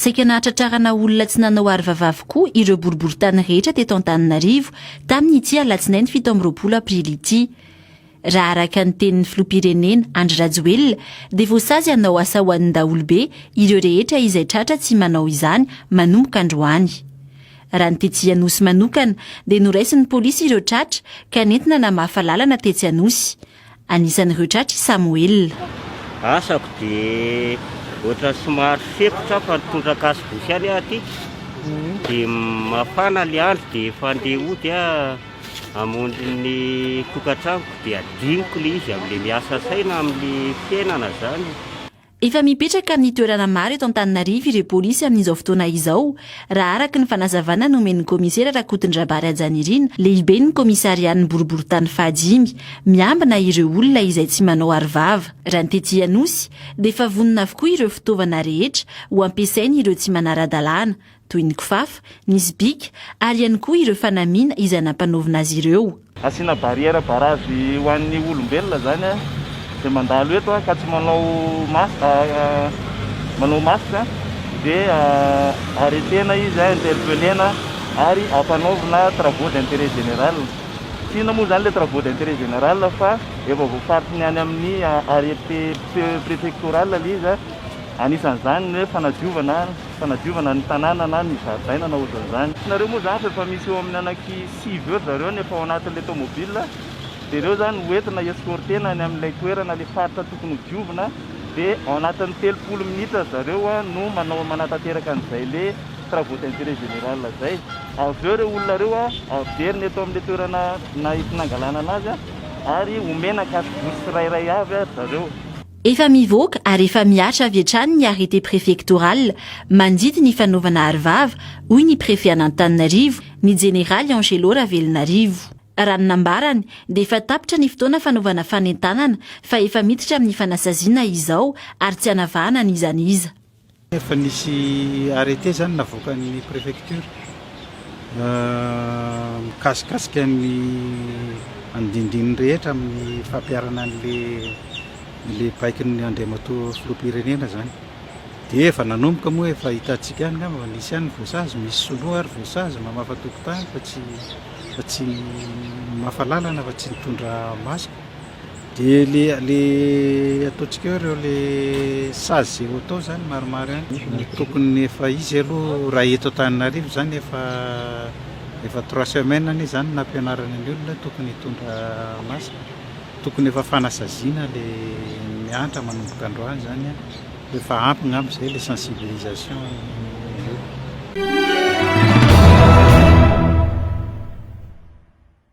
Saika nahatratrarana olona tsy nanao arovava avokoa ireo boriborintany rehetra teto Antananarivo tamin'ity alatsinainy 27 aprily ity. Raha araka ny tenin'ny filoham-pirenena Andry Rajoelina dia voasazy hanao asa ho an'ny daholobe ireo rehetra izay tratra tsy manao izany manomboka androany. Raha ny tetsy Anosy manokana dia noraisin'ny polisy ireo tratra ka nentina namafa lalana tetsy Anosy. Anisan'ireo tratra i Samoela. Asako dia ohatran'ny somary sempotra aho fa nitondra cache-bouche ihany aho aty dia mafana ilay andro dia efa andeha hody aho hamonjy ny tokantranoko dia adinoko ilay izy amin'ilay miasa saina amin'ilay fiainana izany. Efa mipetraka amin'ny toerana maro eto Antananarivo ireo polisy amin'izao fotoana izao, raha araka ny fanazavana nomen'ny kaomisera Rakotondrabary Hajanirina, lehiben'ny kaomisarian'ny boriborintany fahadimy, miambina ireo olona izay tsy manao arovava. Raha ny tety Anosy, dia efa vonona avokoa ireo fitaovana rehetra ho ampiasain'ireo tsy manara-dalàna, toy ny kifafa, ny sobika ary ihany koa ireo fanamiana izay nampanaovina azy ireo. Asiana barrière barrage ho an'ny olombelona zany izay mandalo eto ka tsy manao masque manao masque dia arrêter-na izy, interpeller-na ary ampanaovina travaux d'intérêt général. Tsy inona moa zany le travaux d'intérêt général fa efa voafaritry ny any amin'ny arrêté préfectoral le izy, anisan'izany ny hoe fanadiovana fanadiovana ny tanàna na ny zaridaina na ohatran'izany. Nareo moa zany fa efa misy eo amin'ny anaky 9 eo ry zareo no efa ao anatin'ilay tomobile dia ireo zany ho entina escorter-na any amin'ilay toerana ilay faritra tokony ho diovina dia ao anatin'ny 30 minitra ry zareo no manao manatanteraka an'izay le travaux d'intérêt général zay. Avy eo ireo olona ireo averina eto amin'ilay toerana nangalana anazy ary omena cache-bouche tsirairay avy ry zareo. Efa mivoaka ary efa mihatra avy hatrany ny arrêté préfectoral mandidy ny fanaovana arovava, hoy ny préfet an'Antananarivo, ny jeneraly Angelo Ravelonarivo. Raha ny nambarany dia efa tapitra ny fotoana fanaovana fanentanana fa efa miditra amin'ny fanasaziana izao ary tsy hanavahana n'iza n'iza. Efa nisy arrêté zany navoakan'ny préfecture mikasikasika ny andindininy rehetra amin'ny fampiharana an'le le baikon'ny Andriamatoa filoham-pirenena zany. Dia efa nanomboka moa efa hitantsika ihany angamba fa nisy ihany ny voasazy, misy sinoa ary voasazy mamafa tokotany fa tsy fa tsy mamafa lalana fa tsy nitondra masque. Dia le le ataontsika hoe ireo le sazy zay ho atao zany maromaro ihany. Tokony efa izy aloha raha eto Antananarivo zany efa efa trois semaines anie zany nampianarana ny olona tokony hitondra masque. Tokony efa fanasaziana le miantra manomboka androany zany an, efa ampy ngamba zay le sensibilisation.